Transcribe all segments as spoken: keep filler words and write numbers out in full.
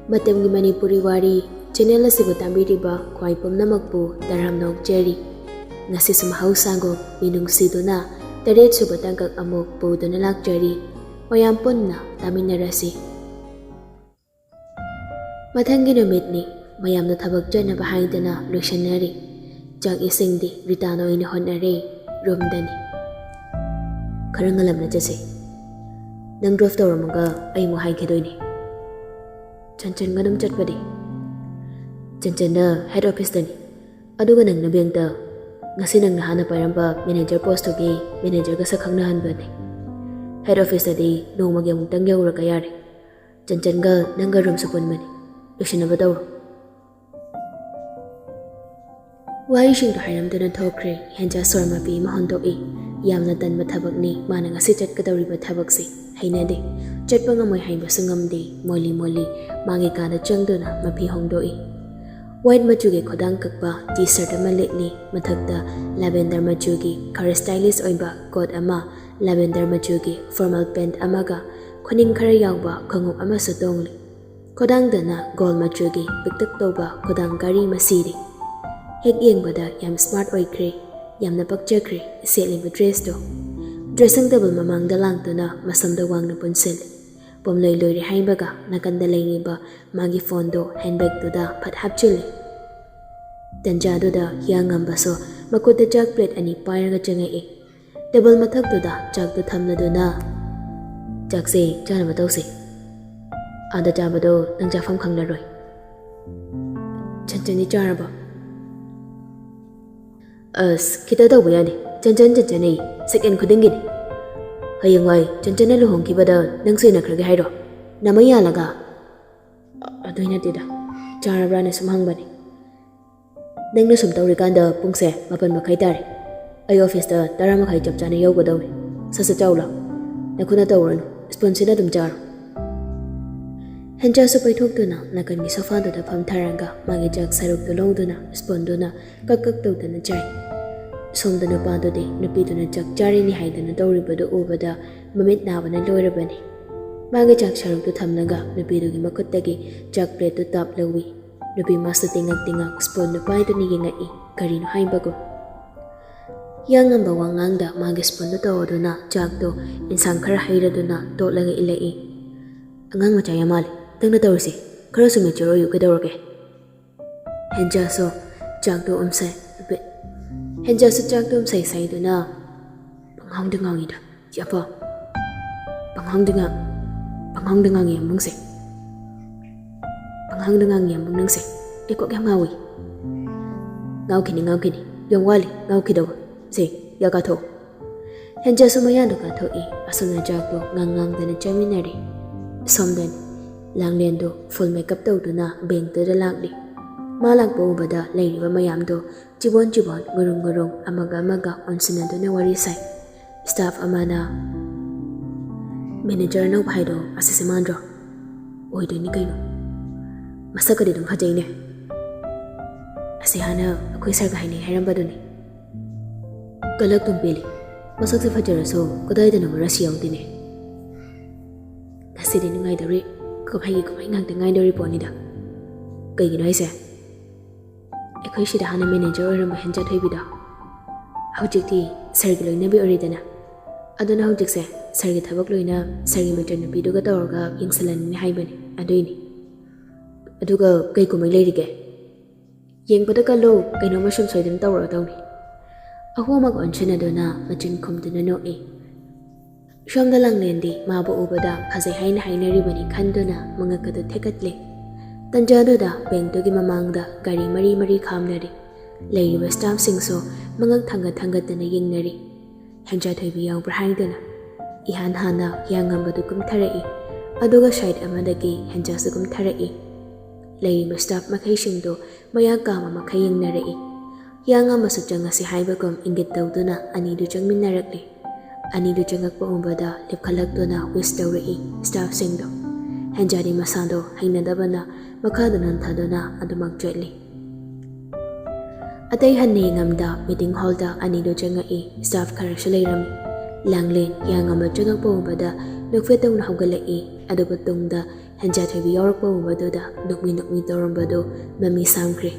ꯃꯇꯝꯒꯤ ꯃꯅꯤꯄꯨꯔꯤ ꯋꯥꯔꯤ ꯆꯦꯅꯦꯜ ꯑꯁꯤꯕꯨ ꯇꯥꯕꯤꯔꯤꯕ ꯈ꯭ꯋꯥꯏ ꯄꯨꯝꯅꯃꯛꯄꯨ ꯇꯔꯥꯝꯅ ꯑꯣꯛꯆꯔꯤ꯫ ꯉꯁꯤꯁꯨ ꯃꯍꯧꯁꯥꯒꯨꯝ ꯃꯤꯅꯨꯡꯁꯤꯗꯨꯅ ꯇꯔꯦꯠ ꯁꯨꯕ ꯇꯥꯡꯀꯛ ꯑꯃꯨꯛ ꯄꯨꯗꯨꯅ ꯂꯥꯛꯆꯔꯤ꯫ ꯃꯌꯥꯝ ꯄꯨꯟꯅ ꯇꯥꯃꯤꯟꯅꯔꯁꯤ꯫ ꯃꯊꯪꯒꯤ ꯅꯨꯃꯤꯠꯅꯤ꯫ ꯃꯌꯥꯝꯅ ꯊꯕꯛ ꯆꯠꯅꯕ ꯍꯥꯏꯗꯅ ꯂꯣꯏꯁꯤꯟꯅꯔꯤ꯫ ꯆꯥꯛ ꯏꯁꯤꯡꯗꯤ ꯔꯤꯇꯥꯅ ꯑꯣꯏꯅ ꯍꯣꯠꯅꯔꯦ꯫ ꯔꯨꯝꯗꯅꯤ꯫ "ꯈꯔ ꯉꯜꯂꯞꯅ ꯆꯠꯁꯦ꯫ ꯅꯪ ꯗ꯭ꯔꯣꯞ ꯇꯧꯔꯝꯃꯒ ꯑꯩ ꯑꯃꯨꯛ ꯍꯥꯏꯈꯤꯗꯣꯏꯅꯦ꯫" ꯆꯟꯆꯟꯒ ꯑꯗꯨꯝ ꯆꯠꯄꯗꯤ? ꯆꯟꯆꯟꯅ ꯍꯦꯗ ꯑꯣꯐꯤꯁꯇꯅꯤ꯫ ꯑꯗꯨꯒ ꯅꯪꯅ ꯕꯦꯡꯛꯇ꯫ ꯉꯁꯤ ꯅꯪꯅ ꯍꯥꯟꯅ ꯄꯥꯏꯔꯝꯕ ꯃꯦꯅꯦꯖꯔ ꯄꯣꯁꯇꯨꯒꯤ ꯃꯦꯅꯦꯖꯔꯒ ꯁꯛ ꯈꯪꯅꯍꯟꯕꯅꯦ꯫ ꯍꯦꯗ ꯑꯣꯐꯤꯁꯇꯗꯤ ꯅꯣꯡꯃꯒꯤ ꯑꯃꯨꯛꯇꯪ ꯌꯧꯔꯒ ꯌꯥꯔꯦ꯫ ꯆꯟꯆꯟꯒ ꯅꯪꯒ ꯔꯨꯝꯁꯨ ꯄꯨꯟꯕꯅꯤ꯫ ꯂꯣꯏꯁꯤꯟꯅꯕ ꯇꯧꯔꯣ꯫ ꯋꯥꯍꯩꯁꯤꯡꯗꯣ ꯍꯥꯏꯔꯝꯗꯅ ꯊꯣꯛꯈ꯭ꯔꯦ꯫ ꯍꯦꯟꯖꯥ ꯁꯣꯔ ꯃꯄꯤ ꯑꯃ ꯍꯣꯟꯗꯣꯛꯏ꯫ ꯌꯥꯝꯅ ꯇꯟꯕ ꯊꯕꯛꯅꯤ ꯃꯥꯅ ꯉꯁꯤ ꯆꯠꯀꯗꯧꯔꯤꯕ ꯊꯕꯛꯁꯤ꯫ ꯍꯩꯅꯗꯦ꯫ ꯆꯠꯄ ꯉꯝꯃꯣꯏ ꯍꯥꯏꯕꯁꯨ ꯉꯝꯗꯦ꯫ ꯃꯣꯜꯂꯤ ꯃꯣꯜꯂꯤ ꯃꯥꯒꯤ ꯀꯥꯗ ꯆꯪꯗꯨꯅ ꯃꯐꯤ ꯍꯣꯡꯗꯣꯛꯏ꯫ ꯋꯥꯏꯠ ꯃꯆꯨꯒꯤ ꯈꯨꯗꯥꯡ ꯀꯛꯄ ꯇꯤ ꯁꯔꯠ ꯑꯃ ꯂꯤꯠꯂꯤ꯫ ꯃꯊꯛꯇ ꯂꯦꯚꯦꯟꯗꯔ ꯃꯆꯨꯒꯤ ꯈꯔ ꯁ꯭ꯇꯥꯏꯂꯤꯁ ꯑꯣꯏꯕ ꯀꯣꯠ ꯑꯃ, ꯂꯦꯚꯦꯟꯗꯔ ꯃꯆꯨꯒꯤ ꯐꯣꯔꯃꯦꯜ ꯄꯦꯟꯠ ꯑꯃꯒ ꯈꯨꯅꯤꯡ ꯈꯔ ꯌꯥꯎꯕ ꯈꯣꯡꯎꯞ ꯑꯃꯁꯨ ꯇꯣꯡꯂꯤ꯫ ꯈꯨꯗꯥꯡꯗꯅ ꯒꯣꯜ ꯃꯆꯨꯒꯤ ꯄꯤꯛꯇꯛ ꯇꯧꯕ ꯈꯨꯗꯥꯡ ꯘꯔꯤ ꯑꯃ ꯁꯤꯔꯤ꯫ ꯍꯦꯛ ꯌꯦꯡꯕꯗ ꯌꯥꯝ ꯁ꯭ꯃꯥꯔꯠ ꯑꯣꯏꯈ꯭ꯔꯦ꯫ ꯌꯥꯝꯅ ꯄꯛꯆꯈ꯭ꯔꯦ ꯁꯦꯠꯂꯤꯕ ꯗ꯭ꯔꯦꯁꯇꯣ꯫ ꯗ꯭ꯔꯦꯁꯤꯡ ꯇꯦꯕꯜ ꯃꯃꯥꯡꯗ ꯂꯥꯡꯗꯨꯅ ꯃꯁꯝꯗ ꯋꯥꯡꯅ ꯄꯨꯟꯁꯤꯜꯂꯤ꯫ ꯄꯣꯝꯂꯣꯏ ꯂꯣꯏꯔꯦ ꯍꯥꯏꯕꯒ ꯅꯥꯀꯟꯗ ꯂꯩꯔꯤꯕ ꯃꯥꯒꯤ ꯐꯣꯟꯗꯣ ꯍꯦꯟꯕꯦꯒꯇꯨꯗ ꯐꯠ ꯍꯥꯞꯆꯤꯜꯂꯤ꯫ ꯇꯟꯖꯥꯗꯨꯗ ꯍꯤꯌꯥꯡꯉꯝꯕꯁꯨ ꯃꯈꯨꯠꯇ ꯆꯥꯛ ꯄ꯭ꯂꯦꯠ ꯑꯅꯤ ꯄꯥꯏꯔꯒ ꯆꯪꯉꯛꯏ꯫ ꯇꯦꯕꯜ ꯃꯊꯛꯇꯨꯗ ꯆꯥꯛꯇꯨ ꯊꯝꯂꯗꯨꯅ, "ꯆꯥꯛꯁꯦ ꯆꯥꯅꯕ ꯇꯧꯁꯦ꯫ ꯑꯥꯗ ꯆꯥꯕꯗꯣ ꯅꯪ ꯆꯥꯐꯝ ꯈꯪꯂꯔꯣꯏ꯫" "ꯆꯟꯆꯟꯗꯤ ꯆꯥꯔꯕꯣ?" "ꯑꯁ, ꯈꯤꯇ ꯇꯧꯕ ꯌꯥꯗꯦ꯫ ꯆꯟꯆꯟ, ꯆꯟꯆꯟ ꯑꯩ ꯁꯦꯀꯦꯟ ꯈꯨꯗꯤꯡꯒꯤꯅꯤ꯫ ꯍꯌꯦꯡꯋꯥꯏ ꯆꯟꯆꯟꯅ ꯂꯨꯍꯣꯡꯈꯤꯕꯗ ꯅꯪ ꯁꯦꯟꯅꯈ꯭ꯔꯒꯦ ꯍꯥꯏꯔꯣ? ꯅꯃꯩ ꯌꯥꯜꯂꯒ?" "ꯑ-, ꯑꯗꯨꯏ ꯅꯠꯇꯦꯗ꯫ ꯆꯥꯔꯕ꯭ꯔꯥꯅ ꯁꯨꯝ ꯍꯪꯕꯅꯤ꯫" "ꯅꯪꯅ ꯁꯨꯝ ꯇꯧꯔꯤꯀꯥꯟꯗ ꯄꯨꯡꯁꯦ ꯃꯥꯄꯟ ꯃꯈꯥꯏ ꯇꯥꯔꯦ꯫ ꯑꯩ ꯑꯣꯐꯤꯁꯇ ꯇꯔꯥ ꯃꯈꯥꯏ ꯆꯞ ꯆꯥꯅ ꯌꯧꯒꯗꯧꯔꯦ꯫ ꯁꯠ ꯁꯠ ꯆꯥꯎ ꯂꯥꯎ꯫ ꯅꯈꯨꯠꯅ ꯇꯧꯔꯅꯨ, ꯁ꯭ꯄꯨꯟꯁꯤꯅ ꯑꯗꯨꯝ ꯆꯥꯔꯣ꯫" ꯍꯦꯟꯖꯥꯁꯨ ꯄꯩꯊꯣꯛꯇꯨꯅ ꯅꯥꯀꯟꯒꯤ ꯁꯣꯐꯥꯗꯨꯗ ꯐꯝꯊꯔꯒ ꯃꯥꯒꯤ ꯖꯒ ꯁꯔꯨꯛꯇꯨ ꯂꯧꯗꯨꯅ ꯁ꯭ꯄꯨꯟꯗꯨꯅ ꯀꯛ ꯀꯛ ꯇꯧꯗꯨꯅ ꯆꯥꯏ꯫ ꯁꯣꯝꯗ ꯅꯨꯄꯥꯗꯨꯗꯤ ꯅꯨꯄꯤꯗꯨꯅ ꯆꯥꯛ ꯆꯥꯔꯤꯅꯤ ꯍꯥꯏꯗꯅ ꯇꯧꯔꯤꯕꯗꯨ ꯎꯕꯗ ꯃꯃꯤꯠ ꯅꯥꯕꯅ ꯂꯣꯏꯔꯕꯅꯤ꯫ ꯃꯥꯒꯤ ꯆꯥꯛ ꯁꯔꯨꯛꯇꯨ ꯊꯝꯂꯒ ꯅꯨꯄꯤꯗꯨꯒꯤ ꯃꯈꯨꯠꯇꯒꯤ ꯆꯥꯛ ꯄ꯭ꯂꯦꯠꯇꯨ ꯇꯥꯞ ꯂꯧꯏ꯫ ꯅꯨꯄꯤ ꯃꯥꯁꯨ ꯇꯤꯡꯉꯛ ꯇꯤꯡꯉꯛ ꯁ꯭ꯄꯨꯟꯗꯨ ꯄꯥꯏꯗꯨꯅ ꯌꯦꯡꯉꯛꯏ, ꯀꯔꯤꯅꯣ ꯍꯥꯏꯕꯒꯨꯝ꯫ ꯍꯤꯌꯥꯡꯉꯝꯕ ꯋꯥꯉꯥꯡꯗ ꯃꯥꯒꯤ ꯁ꯭ꯄꯨꯟꯗꯨ ꯇꯧꯗꯨꯅ ꯆꯥꯛꯇꯣ ꯏꯟꯁꯥꯡ ꯈꯔ ꯍꯩꯔꯗꯨꯅ ꯇꯣꯠꯂꯒ ꯏꯜꯂꯛꯏ꯫ "ꯑꯉꯥꯡ ꯃꯆꯥ ꯌꯥꯝ ꯃꯥꯜꯂꯤ, ꯅꯪꯅ ꯇꯧꯔꯤꯁꯦ꯫ ꯈꯔꯁꯨ ꯃꯦꯆꯣꯔ ꯑꯣꯏꯌꯨ, ꯀꯩꯗꯧꯔꯒꯦ?" ꯍꯦꯟꯖꯥꯁꯨ ꯆꯥꯛꯇꯣ ꯎꯝꯁꯥꯏ, ꯍꯦꯟꯖꯥꯁꯨ ꯆꯥꯛꯇꯣ ꯎꯝꯁꯥꯏ ꯁꯥꯏꯗꯨꯅ, "ꯄꯪꯉꯥꯡꯗ ꯉꯥꯡꯉꯤꯗ, ꯌꯥꯄꯥ꯫ ꯄꯪꯉꯥꯡꯗ ꯉꯥꯡ, ꯄꯪꯉꯥꯡꯗ ꯉꯥꯡꯉꯤ ꯌꯥꯝꯕꯨꯡꯁꯦ꯫ ꯄꯪꯉꯥꯡꯗ ꯉꯥꯡꯉꯤ ꯌꯥꯝꯕꯨꯡ ꯅꯪꯁꯦ꯫ ꯑꯩ ꯀꯣꯛ ꯌꯥꯝ ꯉꯥꯎꯏ꯫" "ꯉꯥꯎꯈꯤꯅꯤ, ꯉꯥꯎꯈꯤꯅꯤ꯫ ꯌꯥꯝ ꯋꯥꯠꯂꯤ, ꯉꯥꯎꯈꯤꯗꯧꯕ꯫ ꯁꯦ, ꯌꯥ ꯀꯥꯊꯣꯛꯑꯣ꯫" ꯍꯦꯟꯖꯥꯁꯨ ꯃꯌꯥꯗꯣ ꯀꯥꯊꯣꯛꯏ꯫ ꯑꯁꯣꯝꯅ ꯆꯥꯛꯇꯣ ꯉꯥꯡ ꯉꯥꯡꯗꯅ ꯆꯥꯃꯤꯟꯅꯔꯤ꯫ ꯁꯣꯝꯗꯅꯤ, ꯂꯥꯡꯂꯦꯟꯗꯣ ꯐꯨꯜ ꯃꯦꯀꯞ ꯇꯧꯗꯨꯅ ꯕꯦꯡꯛꯇꯨꯗ ꯂꯥꯛꯂꯤ꯫ ꯃꯥ ꯂꯥꯛꯄ ꯎꯕꯗ ꯂꯩꯔꯤꯕ ꯃꯌꯥꯝꯗꯣ ꯆꯤꯕꯣꯟ ꯆꯤꯕꯣꯟ, ꯉꯨꯔꯨꯡ ꯉꯨꯔꯨꯡ, ꯑꯃꯒ ꯑꯃꯒ ꯑꯣꯟꯁꯤꯟꯅꯗꯨꯅ ꯋꯥꯔꯤ ꯁꯥꯏ꯫ ꯁ꯭ꯇꯥꯐ ꯑꯃꯅ, "ꯃꯦꯅꯦꯖꯔ ꯑꯅꯧꯕ ꯍꯥꯏꯗꯣ ꯑꯁꯤꯁꯦ ꯃꯥꯟꯗ꯭ꯔꯣ?" "ꯑꯣꯏꯗꯣꯏꯅꯤ ꯀꯩꯅꯣ꯫ ꯃꯁꯛꯀꯗꯤ ꯑꯗꯨꯝ ꯐꯖꯩꯅꯦ꯫ ꯑꯁꯤ ꯍꯥꯟꯅ ꯑꯩꯈꯣꯏ ꯁꯥꯔꯒ ꯍꯥꯏꯅꯩ ꯍꯥꯏꯔꯝꯕꯗꯨꯅꯤ꯫" ꯀꯂꯛ ꯇꯨꯝꯕꯤꯂꯤ꯫ ꯃꯁꯛꯁꯦ ꯐꯖꯔꯁꯨ ꯀꯗꯥꯏꯗꯅꯣ ꯔꯁꯤ ꯌꯥꯎꯗꯦꯅꯦ꯫ ꯉꯁꯤꯗꯤ ꯅꯨꯡꯉꯥꯏꯗꯧꯔꯤ꯫ ꯀꯨꯝꯍꯩꯒꯤ ꯀꯨꯝꯍꯩ ꯉꯥꯛꯇ ꯉꯥꯏꯗꯧꯔꯤ ꯄꯣꯠꯅꯤꯗ꯫ ꯀꯩꯒꯤꯅꯣ ꯍꯥꯏꯁꯦ? ꯑꯩꯈꯣꯏ ꯁꯤꯗ ꯍꯥꯟꯅ ꯃꯦꯅꯦꯖꯔ ꯑꯣꯏꯔꯝꯕ ꯍꯦꯟꯖꯥ ꯊꯣꯏꯕꯤꯗꯣ ꯍꯧꯖꯤꯛꯇꯤ ꯁꯥꯔꯒꯤ ꯂꯣꯏꯅꯕꯤ ꯑꯣꯏꯔꯦꯗꯅ꯫ ꯑꯗꯨꯅ ꯍꯧꯖꯤꯛꯁꯦ ꯁꯥꯔꯒꯤ ꯊꯕꯛ ꯂꯣꯏꯅ ꯁꯥꯔꯒꯤ ꯃꯆꯟꯅꯨꯄꯤꯗꯨꯒ ꯇꯧꯔꯒ ꯌꯦꯡꯁꯤꯜꯂꯅꯤꯅꯦ ꯍꯥꯏꯕꯅꯤ꯫ ꯑꯗꯨꯏꯅꯤ꯫ ꯑꯗꯨꯒ ꯀꯩ ꯀꯨꯝꯍꯩ ꯂꯩꯔꯤꯒꯦ? ꯌꯦꯡꯕꯗ ꯀꯜꯂꯣ, ꯀꯩꯅꯣꯝꯃ ꯁꯨꯝ ꯁꯣꯏꯗꯅ ꯇꯧꯔꯛꯑꯗꯧꯅꯤ꯫ ꯑꯍꯨꯝꯃꯛ ꯑꯣꯟꯁꯤꯟꯅꯗꯨꯅ ꯃꯆꯤꯟ ꯈꯨꯝꯗꯨꯅ ꯅꯣꯛꯏ꯫ ꯁꯣꯝꯗ ꯂꯥꯡꯂꯦꯟꯗꯤ ꯃꯥꯕꯨ ꯎꯕꯗ ꯐꯖꯩ ꯍꯥꯏꯅ ꯍꯥꯏꯅꯔꯤꯕꯅꯤ ꯈꯟꯗꯨꯅ ꯃꯉꯛ ꯑꯗꯨ ꯊꯦꯛꯀꯠꯂꯦ꯫ ꯇꯟꯖꯥꯗꯨꯗ ꯕꯦꯡꯛꯇꯨꯒꯤ ꯃꯃꯥꯡꯗ ꯒꯥꯔꯤ ꯃꯔꯤ ꯃꯔꯤ ꯈꯥꯝꯅꯔꯤ꯫ ꯂꯩꯔꯤꯕ ꯁ꯭ꯇꯥꯐꯁꯤꯡꯁꯨ ꯃꯉꯛ ꯊꯥꯡꯒꯠ ꯊꯥꯡꯒꯠꯇꯅ ꯌꯦꯡꯅꯔꯤ꯫ ꯍꯦꯟꯖꯥ ꯊꯣꯏꯕꯤ ꯌꯥꯎꯕ꯭ꯔꯥ ꯍꯥꯏꯗꯨꯅ ꯏꯍꯥꯟ ꯍꯥꯟꯅ ꯍꯤꯌꯥꯡꯉꯝꯕꯗꯨ ꯀꯨꯝꯊꯔꯛꯏ꯫ ꯑꯗꯨꯒ ꯁꯥꯏꯠ ꯑꯃꯗꯒꯤ ꯍꯦꯟꯖꯥꯁꯨ ꯀꯨꯝꯊꯔꯛꯏ꯫ ꯂꯩꯔꯤꯕ ꯁ꯭ꯇꯥꯐ ꯃꯈꯩꯁꯤꯡꯗꯨ ꯃꯌꯥ ꯀꯥꯕ ꯃꯈꯩ ꯌꯦꯡꯅꯔꯛꯏ꯫ ꯍꯤꯌꯥꯡꯉꯝꯕꯁꯨ ꯆꯪꯉꯁꯤ ꯍꯥꯏꯕꯒꯨꯝ ꯏꯪꯒꯤꯠ ꯇꯧꯗꯨꯅ ꯑꯅꯤꯗꯨ ꯆꯪꯃꯤꯟꯅꯔꯛꯂꯤ꯫ ꯑꯅꯤꯗꯨ ꯆꯪꯉꯛꯄ ꯎꯕꯗ ꯂꯦꯞꯈꯠꯂꯛꯇꯨꯅ ꯋꯤꯁ ꯇꯧꯔꯛꯏ ꯁ꯭ꯇꯥꯐꯁꯤꯡꯗꯣ꯫ ꯍꯦꯟꯖꯥꯗꯤ ꯃꯁꯥꯗꯣ ꯍꯩꯅꯗꯕꯅ ꯃꯈꯥꯗ ꯅꯟꯊꯗꯨꯅ ꯑꯗꯨꯃꯛ ꯆꯠꯂꯤ꯫ ꯑꯇꯩ ꯍꯟꯅ ꯌꯦꯡꯉꯝꯗ ꯃꯤꯇꯤꯡ ꯍꯣꯜꯗ ꯑꯅꯤꯗꯨ ꯆꯪꯉꯛꯏ꯫ ꯁ꯭ꯇꯥꯐ ꯈꯔꯁꯨ ꯂꯩꯔꯝꯃꯤ꯫ ꯂꯥꯡꯂꯦꯟ ꯍꯤꯌꯥꯡꯉꯝꯕ ꯆꯪꯉꯛꯄ ꯎꯕꯗ ꯅꯣꯛꯐꯦꯠ ꯇꯧꯅ ꯍꯧꯒꯠꯂꯛꯏ꯫ ꯑꯗꯨꯒ ꯇꯨꯡꯗ ꯍꯦꯟꯖꯥ ꯊꯣꯏꯕꯤ ꯌꯥꯎꯔꯛꯄ ꯎꯕꯗꯨꯗ ꯅꯣꯛꯃꯤ ꯅꯣꯛꯃꯤ ꯇꯧꯔꯝꯕꯗꯨ ꯃꯃꯤ ꯁꯥꯝꯈ꯭ꯔꯦ꯫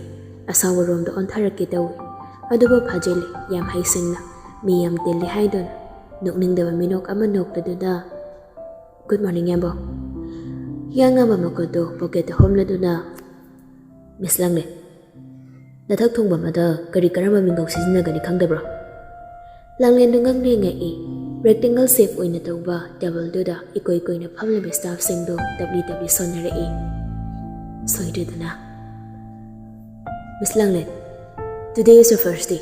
ꯑꯁꯥꯎꯕꯔꯣꯝꯗ ꯑꯣꯟꯊꯔꯛꯀꯦ ꯇꯧꯏ꯫ ꯑꯗꯨꯕꯨ ꯐꯥꯖꯤꯜꯂꯤ, ꯌꯥꯝ ꯍꯩꯁꯤꯡꯅ ꯃꯤ ꯌꯥꯝ ꯇꯤꯜꯂꯤ ꯍꯥꯏꯗꯨꯅ ꯅꯣꯛꯅꯤꯡꯗꯕ ꯃꯤꯅꯣꯛ ꯑꯃ ꯅꯣꯛꯇꯗꯨꯅ, "Good morning, ꯌꯥꯝꯕꯧ꯫" ꯍꯤꯌꯥꯡꯉꯝꯕ ꯃꯈꯨꯠꯇꯨ ꯄꯣꯀꯦꯠꯇ ꯍꯣꯝꯂꯗꯨꯅ, "ꯃꯤꯁ ꯂꯥꯡꯂꯦꯟ, ꯅꯊꯛ ꯊꯣꯡꯕ ꯑꯃꯗ ꯀꯔꯤ ꯀꯔꯝꯕ ꯃꯤꯡꯒꯧ ꯁꯤꯖꯤꯟꯅꯒꯅꯤ ꯈꯪꯗꯕ꯭ꯔꯣ?" ꯂꯥꯡꯂꯦꯟꯗꯨ ꯉꯛꯅ ꯌꯦꯡꯉꯛꯏ꯫ ꯔꯦꯛꯇꯦꯡꯒꯜ ꯁꯦꯞ ꯑꯣꯏꯅ ꯇꯧꯕ ꯇꯦꯕꯜꯗꯨꯗ ꯏꯀꯣꯏ ꯀꯣꯏꯅ ꯐꯝꯂꯤꯕ ꯁ꯭ꯇꯥꯐꯁꯤꯡꯗꯨ ꯇꯞꯂꯤ ꯇꯞꯂꯤ ꯁꯣꯟꯅꯔꯛꯏ꯫ ꯁꯣꯏꯗ꯭ꯔꯗꯨꯅ, "ꯃꯤꯁ ꯂꯥꯡꯂꯦꯟ, today is your first day,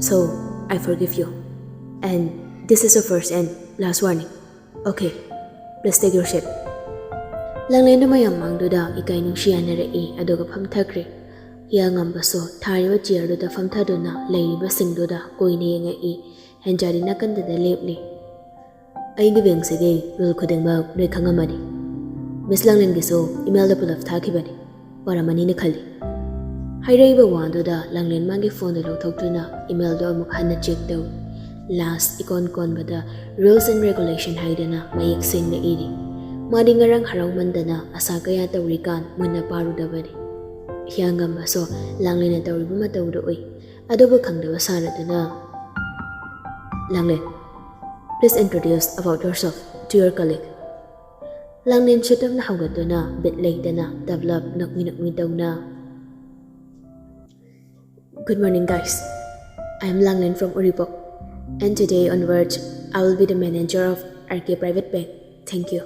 so I forgive you, and this is your first and last warning. Okay, please take your seat." ꯂꯥꯡꯂꯦꯟꯗꯨ ꯃꯌꯥꯝ ꯃꯥꯡꯗꯨꯗ ꯏꯀꯥꯏ ꯅꯨꯡꯁꯤ ꯌꯥꯅꯔꯛꯏ, ꯑꯗꯨꯒ ꯐꯝꯊꯈ꯭ꯔꯦ꯫ ꯍꯤꯌꯥꯡꯉꯝꯕꯁꯨ ꯊꯥꯔꯤꯕ ꯆꯤꯌꯔꯗꯨꯗ ꯐꯝꯊꯗꯨꯅ ꯂꯩꯔꯤꯕꯁꯤꯡꯗꯨꯗ ꯀꯣꯏꯅ ꯌꯦꯡꯉꯛꯏ꯫ ꯍꯦꯟꯖꯥꯗꯤ ꯅꯥꯀꯟꯗꯗ ꯂꯦꯞꯂꯤ꯫ "ꯑꯩꯒꯤ ꯕꯦꯡꯁꯤꯒꯤ ꯔꯨꯜ ꯈꯨꯗꯤꯡꯃꯛ ꯅꯣꯏ ꯈꯪꯉꯝꯃꯅꯤ꯫ ꯃꯤꯁ ꯂꯥꯡꯂꯦꯟꯒꯤꯁꯨ ꯏꯃꯦꯜꯗ ꯄꯨꯂꯞ ꯊꯥꯈꯤꯕꯅꯤ꯫ ꯋꯥꯔꯝꯃꯅꯤꯅ ꯈꯜꯂꯤ꯫" ꯍꯥꯏꯔꯛꯏꯕ ꯋꯥꯗꯨꯗ ꯂꯥꯡꯂꯦꯟ ꯃꯥꯒꯤ ꯐꯣꯟꯗꯨ ꯂꯧꯊꯣꯛꯇꯨꯅ ꯏꯃꯦꯜꯗꯣ ꯑꯃꯨꯛ ꯍꯟꯅ ꯆꯦꯛ ꯇꯧꯏ꯫ ꯂꯥꯁ ꯏꯀꯣꯟ ꯀꯣꯟꯕꯗ "Rules and Regulation" ꯍꯥꯏꯗꯅ ꯃꯌꯦꯛ ꯁꯦꯡꯅ ꯏꯔꯤ꯫ ꯃꯥꯗꯤ ꯉꯔꯥꯡ ꯍꯔꯥꯎꯃꯟꯗꯅ ꯑꯁꯥ ꯀꯌꯥ ꯇꯧꯔꯤꯀꯥꯟ ꯃꯨꯟꯅ ꯄꯥꯔꯨꯗꯕꯅꯤ꯫ ꯍꯤꯌꯥꯡꯉꯝꯕꯁꯨ ꯂꯥꯡꯂꯦꯟꯅ ꯇꯧꯔꯤꯕ ꯃꯇꯧꯗꯨ ꯎꯏ꯫ ꯑꯗꯨꯕꯨ ꯈꯪꯗꯕ ꯁꯥꯔꯗꯨꯅ, "ꯂꯥꯡꯂꯦꯟ, please introduce about yourself to your colleague." ꯂꯥꯡꯂꯦꯟ ꯁꯨꯇꯨꯝꯅ ꯍꯧꯒꯠꯇꯨꯅ ꯕꯤꯠ ꯂꯩꯇꯅ ꯇꯞꯂꯞ ꯅꯣꯛꯃꯤ ꯅꯣꯛꯃꯤ ꯇꯧꯅ, "Good morning, guys. I am Langlen from Uripok, and today onwards, I will be the manager of R K Private Bank. Thank you."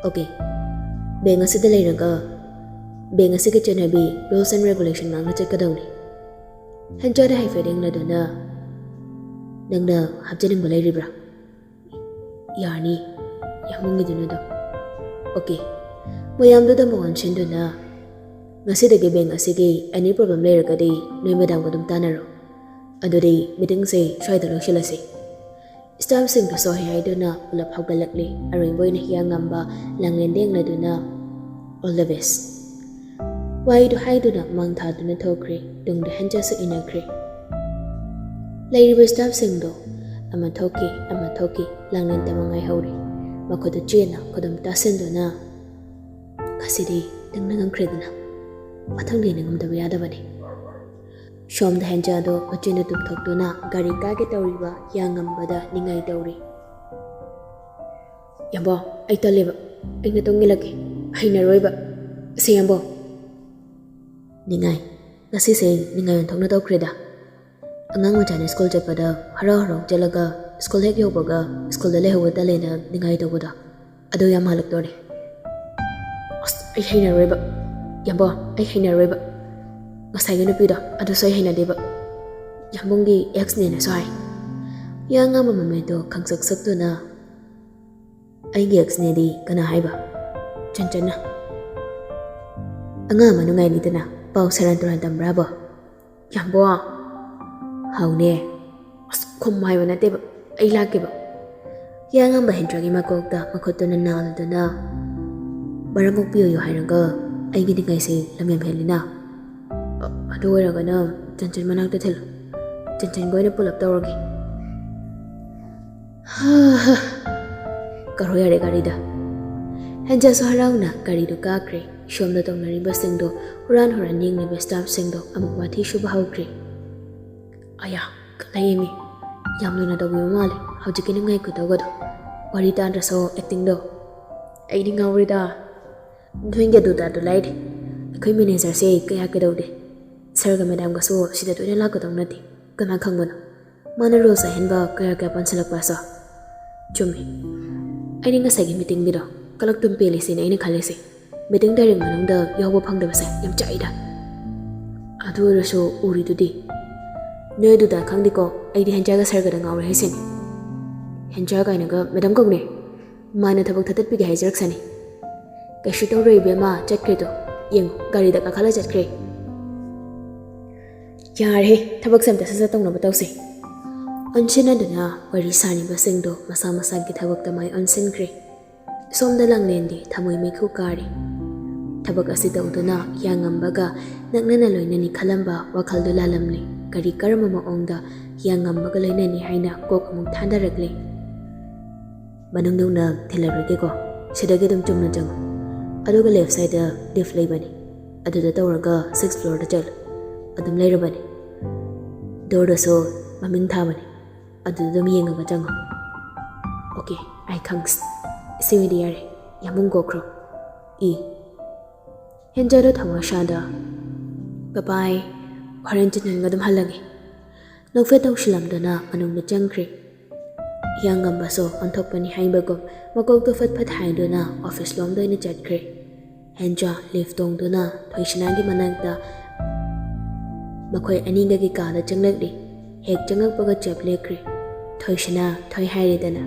"Okay, bank ꯑꯁꯤꯗ ꯂꯩꯔꯒ bank ꯑꯁꯤꯒꯤ ꯆꯠꯅꯕꯤ, rules and regulation ꯉꯥꯛꯅ ꯆꯠꯀꯗꯧꯅꯤ꯫" ꯍꯦꯟꯖꯥꯗ ꯍꯥꯏꯐꯦꯠ ꯌꯦꯡꯂꯗꯨꯅ, "ꯅꯪꯅ ꯍꯥꯞꯆꯅꯤꯡꯕ ꯂꯩꯔꯤꯕ꯭ꯔꯥ?" "ꯌꯥꯔꯅꯤ, ꯌꯥꯝ ꯃꯨꯡꯉꯤꯗꯨꯅ ꯑꯗꯨꯝ꯫ Okay, ꯃꯌꯥꯝꯗꯨꯗ ꯑꯃꯨꯛ ꯑꯣꯟꯁꯤꯟꯗꯨꯅ, ꯉꯁꯤꯗꯒꯤ ꯕꯦꯡ ꯑꯁꯤꯒꯤ any problem ꯂꯩꯔꯒꯗꯤ ꯅꯣꯏ ꯃꯦꯗꯥꯝꯒ ꯑꯗꯨꯝ ꯇꯥꯟꯅꯔꯣ꯫ ꯑꯗꯨꯗꯤ ꯃꯤꯇꯤꯡꯁꯦ ꯁ꯭ꯋꯥꯏꯗ ꯂꯣꯏꯁꯤꯜꯂꯁꯤ꯫" ꯁ꯭ꯇꯥꯐꯁꯤꯡꯗꯨ ꯁꯣꯏ ꯍꯥꯏꯗꯨꯅ ꯄꯨꯂꯞ ꯍꯧꯒꯠꯂꯛꯂꯤ꯫ ꯑꯔꯣꯏꯕ ꯑꯣꯏꯅ ꯍꯤꯌꯥꯡꯉꯝꯕ ꯂꯥꯡꯂꯦꯟꯗ ꯌꯦꯡꯂꯗꯨꯅ, "All the best." ꯋꯥꯍꯩꯗꯨ ꯍꯥꯏꯗꯨꯅ ꯃꯥꯡ ꯊꯥꯗꯨꯅ ꯊꯣꯛꯈ꯭ꯔꯦ꯫ ꯇꯨꯡꯗ ꯍꯦꯟꯖꯥꯁꯨ ꯏꯟꯅꯈ꯭ꯔꯦ꯫ ꯂꯩꯔꯤꯕ ꯁ꯭ꯇꯥꯐꯁꯤꯡꯗꯣ ꯑꯃ ꯊꯣꯛꯈꯤ, ꯑꯃ ꯊꯣꯛꯈꯤ, ꯂꯥꯡꯂꯦꯟ ꯇꯝꯃ ꯉꯥꯏꯍꯧꯔꯤ꯫ ꯃꯈꯨꯠꯇꯨ ꯆꯦꯠꯅ ꯈꯨꯗꯨꯝ ꯇꯥꯁꯤꯟꯗꯨꯅ, "ꯉꯁꯤꯗꯤ ꯅꯪꯅ ꯉꯝꯈ꯭ꯔꯦꯗꯅ, ꯃꯊꯪꯗꯤ ꯑꯩꯅ ꯉꯝꯗꯕ ꯌꯥꯗꯕꯅꯤ"꯫ ꯁꯣꯝꯗ ꯍꯦꯟꯖꯥꯗꯣ ꯃꯆꯤꯟꯗ ꯇꯨꯝꯊꯣꯛꯇꯨꯅ ꯒꯥꯔꯤ ꯀꯥꯒꯦ ꯇꯧꯔꯤꯕ ꯌꯥꯉꯝꯕꯗ ꯅꯤꯡꯉꯥꯏ ꯇꯧꯔꯤ꯫ "ꯌꯥꯝꯕꯣ, ꯑꯩ ꯇꯜꯂꯦꯕ, ꯑꯩ ꯅꯇꯨꯡ ꯏꯜꯂꯛꯀꯦ, ꯍꯩꯅꯔꯣꯏꯕ, ꯑꯁꯦ ꯌꯥꯝꯕꯣ"꯫ "ꯅꯤꯡꯉꯥꯏ, ꯉꯁꯤꯁꯦ ꯅꯤꯡꯉꯥꯏ ꯑꯣꯟꯊꯣꯛꯅ ꯇꯧꯈ꯭ꯔꯦꯗ꯫ ꯑꯉꯥꯡ ꯃꯆꯥꯅ ꯁ꯭ꯀꯨꯜ ꯆꯠꯄꯗ ꯍꯔꯥꯎ ꯍꯔꯥꯎ ꯆꯠꯂꯒ ꯁ꯭ꯀꯨꯜ ꯍꯦꯛ ꯌꯧꯕꯒ ꯁ꯭ꯀꯨꯜꯗ ꯂꯩꯍꯧꯕ ꯇꯜꯂꯦꯅ ꯅꯤꯡꯉꯥꯏ ꯇꯧꯕꯗꯣ, ꯑꯗꯨ ꯌꯥꯝ ꯃꯥꯜꯂꯛꯇꯣꯔꯦ꯫ ꯑꯁ, ꯑꯩ ꯍꯩꯅꯔꯣꯏꯕ, ꯌꯥꯝꯕꯣ, ꯑꯩ ꯍꯩꯅꯔꯣꯏꯕ"꯫ "ꯉꯁꯥꯏꯒꯤ ꯅꯨꯄꯤꯗꯣ, ꯑꯗꯨꯁꯨ ꯑꯩ ꯍꯩꯅꯗꯦꯕ, ꯌꯥꯝꯕꯨꯡꯒꯤ ꯑꯦꯛꯁꯅꯦꯅꯁꯨ ꯍꯥꯏ"꯫ ꯌꯥꯉꯝꯕ ꯃꯃꯤꯠꯇꯣ ꯈꯪꯁꯛ ꯁꯛꯇꯨꯅ, "ꯑꯩꯒꯤ ꯑꯦꯛꯁꯅꯦꯗꯤ ꯀꯅꯥ ꯍꯥꯏꯕ?" ꯆꯟꯆꯟꯅ꯫ "ꯑꯉꯥꯡ ꯑꯃ ꯅꯨꯡꯉꯥꯏꯅꯤꯗꯅ, ꯄꯥꯎ ꯁꯦꯔꯥꯟ ꯇꯨꯔꯥꯟ ꯇꯝꯕ꯭ꯔꯥꯕꯣ?" "ꯌꯥꯝꯕꯣ"꯫ "ꯍꯥꯎꯅꯦ"꯫ ꯑꯁ, ꯈꯨꯝ ꯍꯥꯏꯕ ꯅꯠꯇꯦꯕ, "ꯑꯩ ꯂꯥꯛꯀꯦꯕ"꯫ ꯌꯥꯉꯝꯕ ꯍꯦꯟꯗ꯭ꯔꯒꯤ ꯃꯀꯣꯛꯇ ꯃꯈꯨꯠꯇꯨꯅ ꯅꯥꯜꯂꯗꯨꯅ, "ꯃꯔꯝ ꯑꯣꯛꯄꯤꯌꯨ" ꯍꯥꯏꯔꯒ ꯑꯩꯒꯤ ꯅꯤꯡꯉꯥꯏꯁꯦ ꯂꯝ ꯌꯥꯝ ꯍꯦꯜꯂꯤꯅ꯫ "ꯑ-, ꯑꯗꯨ ꯑꯣꯏꯔꯒꯅ ꯆꯟꯆꯟ ꯃꯅꯥꯛꯇ ꯊꯤꯜꯂꯨ, ꯆꯟꯆꯟꯒ ꯑꯣꯏꯅ ꯄꯨꯂꯞ ꯇꯧꯔꯒꯦ"꯫ ꯍꯥ ꯍꯥ꯫ ꯀꯥꯔꯣ ꯌꯥꯔꯦ ꯒꯥꯔꯤꯗ꯫ ꯍꯦꯟꯖꯥꯁꯨ ꯍꯔꯥꯎꯅ ꯒꯥꯔꯤꯗꯨ ꯀꯥꯈ꯭ꯔꯦ꯫ ꯁꯣꯝꯗ ꯇꯧꯅꯔꯤꯕꯁꯤꯡꯗꯣ ꯍꯨꯔꯥꯟ ꯍꯨꯔꯥꯟ ꯌꯦꯡꯂꯤꯕ ꯁ꯭ꯇꯥꯐꯁꯤꯡꯗꯣ ꯑꯃꯨꯛ ꯋꯥꯊꯤ ꯁꯨꯕ ꯍꯧꯈ꯭ꯔꯦ꯫ ꯑꯌꯥ, ꯀꯜꯂꯛꯏꯃꯤ꯫ ꯌꯥꯝ ꯂꯨꯅ ꯇꯧꯕꯤꯕ ꯃꯥꯜꯂꯦ ꯍꯧꯖꯤꯛꯀꯤ ꯅꯤꯡꯉꯥꯏ ꯈꯨꯇꯧꯒꯗꯣ꯫ ꯋꯥꯔꯤ ꯇꯥꯗ꯭ꯔꯁꯨ ꯑꯦꯛꯇꯤꯡꯗꯣ꯫ ꯑꯩꯗꯤ ꯉꯥꯎꯔꯦꯗ꯫ ꯅꯣꯏꯒꯤ ꯑꯗꯨꯗ ꯑꯗꯨ ꯂꯥꯏꯔꯤ꯫ ꯑꯩꯈꯣꯏ ꯃꯦꯅꯦꯖꯔꯁꯦ ꯀꯌꯥ ꯀꯩꯗꯧꯗꯦ꯫ ꯁꯥꯔꯒ ꯃꯦꯗꯥꯝꯒꯁꯨ ꯁꯤꯗ ꯇꯣꯏꯅ ꯂꯥꯛꯀꯗꯧ ꯅꯠꯇꯦ꯫ ꯀꯅꯥ ꯈꯪꯕꯅꯣ? ꯃꯥꯅ ꯔꯨꯜꯁ ꯑꯍꯦꯟꯕ ꯀꯌꯥ ꯀꯌꯥ ꯄꯥꯟꯁꯤꯜꯂꯛꯄꯁꯨ꯫ ꯆꯨꯝꯃꯤ꯫ ꯑꯩꯗꯤ ꯉꯁꯥꯏꯒꯤ ꯃꯤꯇꯤꯡꯒꯤꯗꯣ ꯀꯂꯛꯇꯨꯝ ꯄꯦꯜꯂꯤꯁꯤꯅꯦ ꯑꯩꯅ ꯈꯜꯂꯤꯁꯦ꯫ ꯃꯤꯇꯤꯡ ꯗꯥꯏꯔꯦꯛ ꯃꯅꯨꯡꯗ ꯌꯥꯎꯕ ꯐꯪꯗꯕꯁꯦ ꯌꯥꯝ ꯆꯥꯛꯏꯗ꯫ ꯑꯗꯨ ꯑꯣꯏꯔꯁꯨ ꯎꯔꯤꯗꯨꯗꯤ꯫ ꯅꯣꯏ ꯑꯗꯨꯗ ꯈꯪꯗꯦꯀꯣ, ꯑꯩꯗꯤ ꯍꯦꯟꯖꯥꯒ ꯁꯥꯔꯒꯗ ꯉꯥꯎꯔꯦ ꯍꯥꯏꯁꯤꯅꯤ꯫ ꯍꯦꯟꯖꯥ ꯀꯥꯏꯅꯒ ꯃꯦꯗꯥꯝ ꯀꯧꯅꯦ꯫ ꯃꯥꯅ ꯊꯕꯛ ꯊꯥꯗꯠꯄꯤꯒꯦ ꯍꯥꯏꯖꯔꯛꯁꯅꯤ꯫ ꯀꯩꯁꯨ ꯇꯧꯔꯣꯏ ꯏꯕꯦꯝꯃ, ꯆꯠꯈ꯭ꯔꯦꯗꯣ꯫ ꯌꯦꯡꯉꯨ, ꯒꯥꯔꯤꯗ ꯀꯥꯈꯠꯂ ꯆꯠꯈ꯭ꯔꯦ꯫ ꯌꯥꯔꯦꯍꯦ, ꯊꯕꯛꯁꯦ ꯑꯝꯇ ꯁꯠ ꯁꯠ ꯇꯧꯅꯕ ꯇꯧꯁꯦ꯫ ꯑꯣꯟꯁꯤꯟꯅꯗꯨꯅ ꯋꯥꯔꯤ ꯁꯥꯔꯤꯕꯁꯤꯡꯗꯣ ꯃꯁꯥ ꯃꯁꯥꯒꯤ ꯊꯕꯛꯇ ꯃꯥꯏ ꯑꯣꯟꯁꯤꯟꯈ꯭ꯔꯦ꯫ ꯁꯣꯝꯗ ꯂꯥꯡꯂꯦꯟꯗꯤ ꯊꯃꯣꯏ ꯃꯩꯈꯨ ꯀꯥꯔꯤ꯫ ꯊꯕꯛ ꯑꯁꯤ ꯇꯧꯗꯨꯅ ꯌꯥꯉꯝꯕꯒ ꯅꯛꯅꯅ ꯂꯣꯏꯅꯅꯤ ꯈꯜꯂꯝꯕ ꯋꯥꯈꯜꯗꯨ ꯂꯥꯜꯂꯝꯂꯤ꯫ ꯀꯔꯤ ꯀꯔꯝꯕ ꯃꯑꯣꯡꯗ ꯍꯤꯌꯥꯡꯉꯝꯕꯒ ꯂꯣꯏꯅꯅꯤ ꯍꯥꯏꯅ ꯀꯣꯛ ꯑꯃꯨꯛ ꯊꯥꯗꯔꯛꯂꯦ꯫ "ꯃꯅꯨꯡ ꯌꯧꯅ ꯊꯤꯜꯂꯔꯣꯏꯒꯦꯀꯣ, ꯁꯤꯗꯒꯤ ꯑꯗꯨꯝ ꯆꯨꯝꯅ ꯆꯪꯉꯨ, ꯑꯗꯨꯒ left side ꯗ lift ꯂꯩꯕꯅꯤ, ꯑꯗꯨꯗ ꯇꯧꯔꯒ sixth floor ꯗ ꯆꯠꯂꯨ, ꯑꯗꯨꯝ ꯂꯩꯔꯕꯅꯤ꯫ Door ꯗꯁꯨ ꯃꯃꯤꯡ ꯊꯥꯕꯅꯤ, ꯑꯗꯨꯗ ꯑꯗꯨꯝ ꯌꯦꯡꯉꯒ ꯆꯪꯉꯨ꯫ Okay, ꯑꯩ ꯈꯪꯁ꯫ ꯁꯤꯃꯗꯤ ꯌꯥꯔꯦ, ꯌꯥꯝꯕꯨꯡ ꯀꯣꯛꯈ꯭ꯔꯣ꯫ ꯏ꯫ ꯍꯦꯟꯖꯥꯗꯣ ꯊꯧꯋꯥ ꯁꯥꯗ, "Bye bye, ꯍꯣꯔꯦꯟ ꯆꯤꯟꯍꯟꯒ ꯑꯗꯨꯝ ꯍꯜꯂꯒꯦ"꯫ ꯅꯣꯛꯐꯦꯠ ꯇꯧꯁꯤꯜꯂꯝꯗꯨꯅ ꯃꯅꯨꯡꯗ ꯆꯪꯈ꯭ꯔꯦ꯫ ꯍꯤꯌꯥꯡꯉꯝꯕꯁꯨ ꯑꯣꯟꯊꯣꯛꯄꯅꯤ ꯍꯥꯏꯕꯒꯨꯝ ꯃꯀꯣꯛꯇꯨ ꯐꯠ ꯐꯠ ꯍꯥꯏꯗꯨꯅ office ꯂꯣꯝꯗ ꯑꯣꯏꯅ ꯆꯠꯈ꯭ꯔꯦ꯫ ꯍꯦꯟꯖꯥ lift ꯇꯣꯡꯗꯨꯅ ꯊꯣꯏꯁꯅꯥꯒꯤ ꯃꯅꯥꯛꯇ ꯃꯈꯣꯏ ꯑꯅꯤꯒꯒꯤ ꯀꯥꯗ ꯆꯪꯂꯛꯂꯤ꯫ ꯍꯦꯛ ꯆꯪꯉꯛꯄꯒ ꯆꯞ ꯂꯦꯞꯈ꯭ꯔꯦ꯫ "ꯊꯣꯏꯁꯅꯥ, ꯊꯣꯏ" ꯍꯥꯏꯔꯦꯗꯅ꯫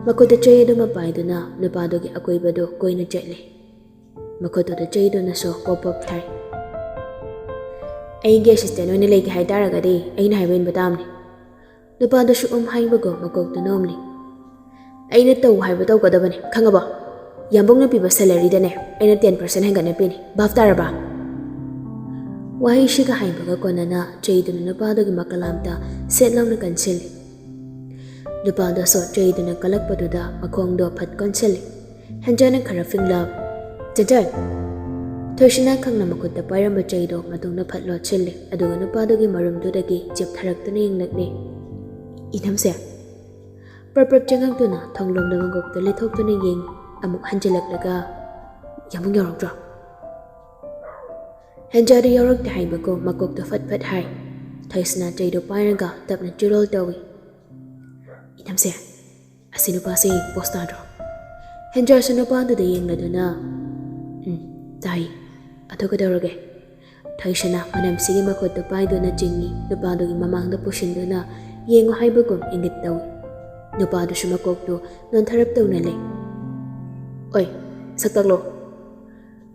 ꯃꯈꯨꯠꯇ ꯆꯩ ꯑꯗꯨꯃ ꯄꯥꯏꯗꯨꯅ ꯅꯨꯄꯥꯗꯨꯒꯤ ꯑꯀꯣꯏꯕꯗꯨ ꯀꯣꯏꯅ ꯆꯠꯂꯤ꯫ ꯃꯈꯨꯠꯇꯨꯗ ꯆꯩꯗꯨꯅꯁꯨ ꯄꯣꯞ ꯄꯣꯞ ꯊꯥꯏ꯫ "ꯑꯩꯒꯤ assistant ꯑꯣꯏꯅ ꯂꯩꯒꯦ ꯍꯥꯏꯇꯥꯔꯒꯗꯤ ꯑꯩꯅ ꯍꯥꯏꯕ ꯏꯟꯕ ꯇꯥꯕꯅꯤ"꯫ ꯅꯨꯄꯥꯗꯨꯁꯨ ꯎꯝ ꯍꯥꯏꯕꯒꯨꯝ ꯃꯀꯣꯛꯇꯨ ꯅꯣꯝꯂꯤ꯫ "ꯑꯩꯅ ꯇꯧ ꯍꯥꯏꯕ ꯇꯧꯒꯗꯕꯅꯤ, ꯈꯪꯉꯕꯣ? ꯌꯥꯝꯕꯨꯡꯅ ꯄꯤꯕ salary ꯗꯅꯦ ꯑꯩꯅ ten percent ꯍꯦꯟꯒꯠꯅ ꯄꯤꯅꯤ, ꯚꯥꯞ ꯇꯥꯔꯕ?" ꯋꯥꯍꯩꯁꯤꯒ ꯍꯥꯏꯕꯒ ꯀꯣꯟꯅꯅ ꯆꯩꯗꯨꯅ ꯅꯨꯄꯥꯗꯨꯒꯤ ꯃꯀꯂꯥꯝꯇ ꯁꯦꯠ ꯂꯥꯎꯅ ꯀꯟꯁꯤꯜꯂꯤ꯫ ꯅꯨꯄꯥꯗꯨꯁꯨ ꯆꯩꯗꯨꯅ ꯀꯜꯂꯛꯄꯗꯨꯗ ꯃꯈꯣꯡꯗꯣ ꯐꯠ ꯀꯣꯟꯁꯤꯜꯂꯤ꯫ ꯍꯦꯟꯖꯥꯅ ꯈꯔ ꯐꯤꯡꯂꯞ, "ꯆꯦꯟꯊꯣꯏ!" ꯊꯣꯏꯁꯅꯥ ꯈꯪꯅ ꯃꯈꯨꯠꯇ ꯄꯥꯏꯔꯝꯕ ꯆꯩꯗꯣ ꯃꯇꯨꯡꯗ ꯐꯠ ꯂꯣꯠꯁꯤꯜꯂꯤ, ꯑꯗꯨꯒ ꯅꯨꯄꯥꯗꯨꯒꯤ ꯃꯔꯨꯝꯗꯨꯗꯒꯤ ꯆꯦꯞꯊꯔꯛꯇꯨꯅ ꯌꯦꯡꯂꯛꯂꯤ꯫ "ꯏꯅꯝꯁꯦ!" ꯄ꯭ꯔꯞ ꯄ꯭ꯔꯞ ꯆꯪꯉꯛꯇꯨꯅ ꯊꯣꯡꯂꯣꯝꯗ ꯃꯀꯣꯛꯇ ꯂꯩꯊꯣꯛꯇꯨꯅ ꯌꯦꯡꯉꯤ꯫ ꯑꯃꯨꯛ ꯍꯟꯖꯤꯜꯂꯛꯂꯒ, "ꯌꯥꯝꯕꯨꯡ ꯌꯥꯎꯔꯛꯇ꯭ꯔꯣ?" ꯍꯦꯟꯖꯥꯗꯨ ꯌꯥꯎꯔꯛꯇꯦ ꯍꯥꯏꯕꯒꯨꯝ ꯃꯀꯣꯛꯇꯨ ꯐꯠ ꯐꯠ ꯍꯥꯏ꯫ ꯊꯣꯏꯁꯅꯥ ꯆꯩꯗꯨ ꯄꯥꯏꯔꯒ ꯇꯞꯅ ꯆꯤꯔꯣꯜ ꯇꯧꯏ꯫ "ꯏꯅꯝꯁꯦ, ꯑꯁꯤ ꯅꯨꯄꯥꯁꯤ ꯄꯣꯁ ꯇꯥꯗ꯭ꯔꯣ?" ꯍꯦꯟꯖꯥꯁꯨ ꯅꯨꯄꯥꯗꯨꯗ ꯌꯦꯡꯂꯗꯨꯅ, "ꯎꯝ, ꯇꯥꯏ꯫ ꯑꯗꯨ ꯀꯩꯗꯧꯔꯒꯦ?" ꯊꯣꯏꯁꯅꯥ ꯃꯅꯝꯁꯤꯒꯤ ꯃꯈꯨꯠꯇꯨ ꯄꯥꯏꯗꯨꯅ ꯆꯤꯡꯏ, ꯅꯨꯄꯥꯗꯨꯒꯤ ꯃꯃꯥꯡꯗ ꯄꯨꯁꯤꯟꯗꯨꯅ ꯌꯦꯡꯉꯨ ꯍꯥꯏꯕꯒꯨꯝ ꯏꯪꯒꯤꯠ ꯇꯧꯏ꯫ ꯅꯨꯄꯥꯗꯨꯁꯨ ꯃꯀꯣꯛꯇꯨ ꯅꯣꯟꯊꯔꯞ ꯇꯧꯅ ꯂꯩ꯫ "ꯑꯣꯏ, ꯁꯛ ꯇꯥꯛꯂꯣ!"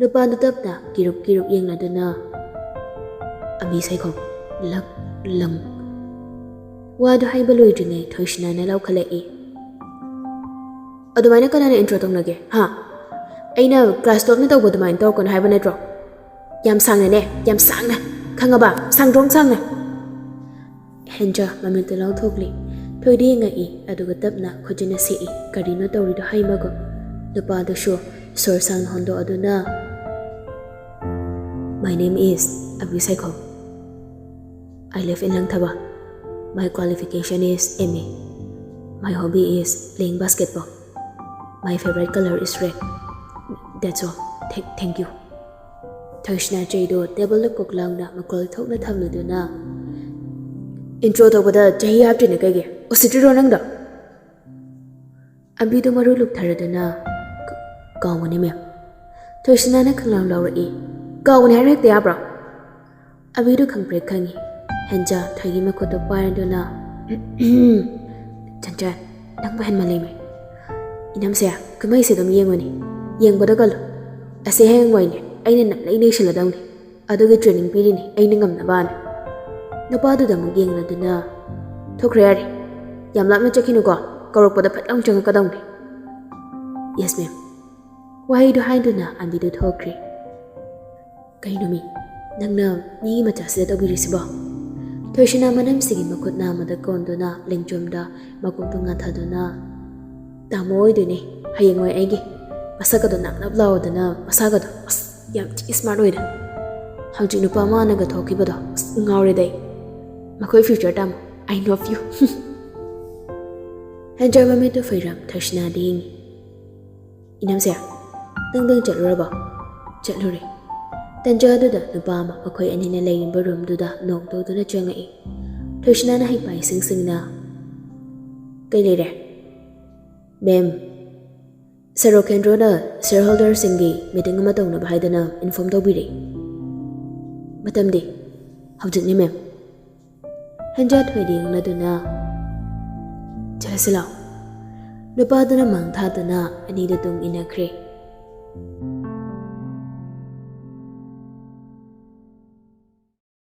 ꯅꯨꯄꯥꯗꯨ ꯇꯞꯅ ꯀꯤꯔꯨꯞ ꯀꯤꯔꯨꯞ ꯌꯦꯡꯂꯗꯨꯅ, "ꯑꯃꯤ ꯁꯩꯈꯣꯝ, ꯂꯛ, ꯂꯪ"꯫ ꯋꯥꯗꯨ ꯍꯥꯏꯕ ꯂꯣꯏꯗ꯭ꯔꯤꯉꯩ ꯊꯣꯏꯁꯅꯥꯅ ꯂꯥꯎꯈꯠꯂꯛꯏ꯫ "ꯑꯗꯨꯃꯥꯏꯅ ꯀꯅꯥꯅ intro ꯇꯧꯅꯒꯦ, ꯍꯥ? ꯑꯩꯅ class twelve ꯅ ꯇꯧꯕ ꯑꯗꯨꯃꯥꯏꯅ ꯇꯧꯔꯛꯀꯅꯨ ꯍꯥꯏꯕ ꯅꯠꯇ꯭ꯔꯣ? ꯌꯥꯝ ꯁꯥꯡꯅꯅꯦ, ꯌꯥꯝ ꯁꯥꯡꯅ, ꯈꯪꯉꯕ? ꯁꯥꯡꯗ꯭ꯔꯣꯡ ꯁꯥꯡꯅ!" ꯍꯦꯟꯖꯥ ꯃꯃꯤꯠꯇꯨ ꯂꯥꯎꯊꯣꯛꯂꯤ꯫ ꯊꯣꯏꯗꯤ ꯉꯛꯏ, ꯑꯗꯨꯒ ꯇꯞꯅ ꯈꯨꯖꯤꯟꯅ ꯁꯦꯛꯏ꯫ ꯀꯔꯤꯅꯣ ꯇꯧꯔꯤꯗꯣ ꯍꯥꯏꯃꯒꯨꯝ꯫ ꯅꯨꯄꯥꯗꯨꯁꯨ ꯁꯣꯔ ꯁꯥꯡꯅ ꯍꯣꯟꯗꯣꯛꯑꯗꯨꯅ, "My name is ꯑꯕꯤ Saikhom. I live in Langthabal. My qualification is M A. My hobby is playing basketball. My favorite color is red. That's all. Thank, thank you." ꯊꯣꯏꯁꯅꯥ ꯆꯩꯗꯣ ꯇꯦꯕꯜꯗ ꯀꯣꯛ ꯂꯥꯎꯅ ꯃꯀꯣꯜ ꯊꯣꯛꯅ ꯊꯝꯂꯗꯨꯅ, "ꯏꯟꯇ꯭ꯔꯣ ꯇꯧꯕꯗ ꯆꯍꯤ ꯍꯥꯞꯇ꯭ꯔꯤꯅꯦ ꯀꯩꯒꯤ? ꯎꯁꯤꯠꯇ꯭ꯔꯤꯔꯣ ꯅꯪꯗꯣ?" ꯑꯕꯤꯗꯨ ꯃꯔꯨ ꯂꯨꯛꯊꯔꯗꯨꯅ, "ꯀ-, ꯀꯥꯎꯕꯅꯤ ꯃꯦꯝ꯫" ꯊꯣꯏꯁꯅꯥꯅ ꯈꯪꯂꯥꯎ ꯂꯥꯎꯔꯛꯏ꯫ "ꯀꯥꯎꯕꯅꯤ ꯍꯥꯏꯔ ꯍꯦꯛꯇ ꯌꯥꯕ꯭ꯔꯣ?" ꯑꯕꯤꯗꯨ ꯈꯪꯄ꯭ꯔꯦꯛ ꯈꯪꯉꯤ꯫ ꯍꯦꯟꯖꯥ ꯊꯣꯏꯒꯤ ꯃꯈꯨꯠꯇꯨ ꯄꯥꯏꯔꯗꯨꯅ, "ꯆꯟꯆꯟ, ꯅꯪꯕꯨ ꯍꯦꯟꯃꯜꯂꯦꯃꯦ꯫ ꯏꯅꯝꯁꯦ, ꯀꯨꯝꯍꯩꯁꯦ ꯑꯗꯨꯝ ꯌꯦꯡꯉꯨꯅꯦ꯫ ꯌꯦꯡꯕꯗ ꯀꯜꯂꯨ꯫ ꯑꯁꯤ ꯍꯌꯦꯡꯋꯥꯏꯅꯦ, ꯑꯩꯅ ꯅꯝꯅꯩ ꯅꯩꯁꯤꯜꯂꯗꯧꯅꯤ꯫ ꯑꯗꯨꯒꯤ training ꯄꯤꯔꯤꯅꯤ ꯑꯩꯅ ꯉꯝꯅꯕꯅ꯫" ꯅꯨꯄꯥꯗꯨꯗ ꯑꯃꯨꯛ ꯌꯦꯡꯂꯗꯨꯅ, "ꯊꯣꯛꯈ꯭ꯔꯦ ꯌꯥꯔꯦ꯫ ꯌꯥꯝ ꯂꯥꯞꯅ ꯆꯠꯈꯤꯅꯨꯀꯣ꯫ ꯀꯧꯔꯛꯄꯗ ꯐꯠ ꯂꯥꯎ ꯆꯪꯉꯛꯀꯗꯧꯅꯤ꯫" "Yes ma'am꯫" ꯋꯥꯍꯩꯗꯨ ꯍꯥꯏꯗꯨꯅ ꯑꯕꯤꯗꯨ ꯊꯣꯛꯈ꯭ꯔꯦ꯫ "ꯀꯩꯅꯣꯃꯤ, ꯅꯪꯅ ꯃꯤꯒꯤ ꯃꯆꯥꯁꯤꯗ ꯇꯧꯕꯤꯔꯤꯁꯤꯕꯣ?" ꯊꯣꯏꯁꯅꯥ ꯃꯅꯝꯁꯤꯒꯤ ꯃꯈꯨꯠ ꯅꯥꯝꯃꯗ ꯀꯣꯟꯗꯨꯅ ꯂꯦꯡꯖꯨꯝꯗ ꯃꯀꯣꯛꯇꯨ ꯉꯥꯊꯗꯨꯅ, "ꯇꯥꯃꯣ ꯑꯣꯏꯗꯣꯏꯅꯦ ꯍꯌꯦꯡꯋꯥꯏ ꯑꯩꯒꯤ꯫ ꯃꯁꯛꯀꯗꯣ ꯅꯞ ꯅꯞ ꯂꯥꯎꯗꯅ, ꯃꯁꯥꯒꯗꯣ ꯑꯁ ꯌꯥꯝ ꯊꯤ smart ꯑꯣꯏꯗ꯫ ꯍꯧꯖꯤꯛ ꯅꯨꯄꯥ ꯃꯥꯅꯒ ꯊꯣꯛꯈꯤꯕꯗꯣ ꯑꯁ ꯉꯥꯎꯔꯦꯗ ꯑꯩ꯫ ꯃꯈꯣꯏ future ꯇꯥꯃꯣ, I love you꯫" ꯍꯦꯟꯖꯥ ꯃꯃꯤꯠꯇꯨ ꯐꯩꯔꯝ ꯊꯣꯏꯁꯅꯥꯗ ꯌꯦꯡꯉꯤ꯫ "ꯏꯅꯝꯁꯦ, ꯅꯪꯗꯪ ꯆꯠꯂꯨꯔꯕꯣ?" "ꯆꯠꯂꯨꯔꯦ꯫" ꯇꯟꯖꯥꯗꯨꯗ ꯅꯨꯄꯥ ꯑꯃ ꯃꯈꯣꯏ ꯑꯅꯤꯅ ꯂꯩꯔꯤꯕ roomꯗꯨꯗ ꯅꯣꯛ ꯇꯧꯗꯨꯅ ꯆꯪꯉꯛꯏ꯫ ꯊꯣꯏꯁꯅꯥꯅ ꯍꯩꯄꯥ ꯏꯁꯤꯡ ꯁꯤꯡꯅ, "ꯀꯩ ꯂꯩꯔꯦ?" "Ma'am, Sir ꯔꯣꯀꯦꯟꯗ꯭ꯔꯣꯅ shareholderꯁꯤꯡꯒꯤ meeting ꯑꯃ ꯇꯧꯅꯕ ꯍꯥꯏꯗꯅ inform ꯇꯧꯕꯤꯔꯛꯏ꯫" "ꯃꯇꯝꯗꯤ?" "ꯍꯧꯖꯤꯛꯅꯤ ma'am꯫" ꯍꯦꯟꯖꯥ ꯊꯣꯏꯗ ꯌꯦꯡꯂꯗꯨꯅ, "ꯆꯠꯂꯁꯤ ꯂꯥꯎ꯫" ꯅꯨꯄꯥꯗꯨꯅ ꯃꯥꯡ ꯊꯥꯗꯨꯅ ꯑꯅꯤꯗꯨ ꯇꯨꯡ ꯏꯟꯅꯈ꯭ꯔꯦ꯫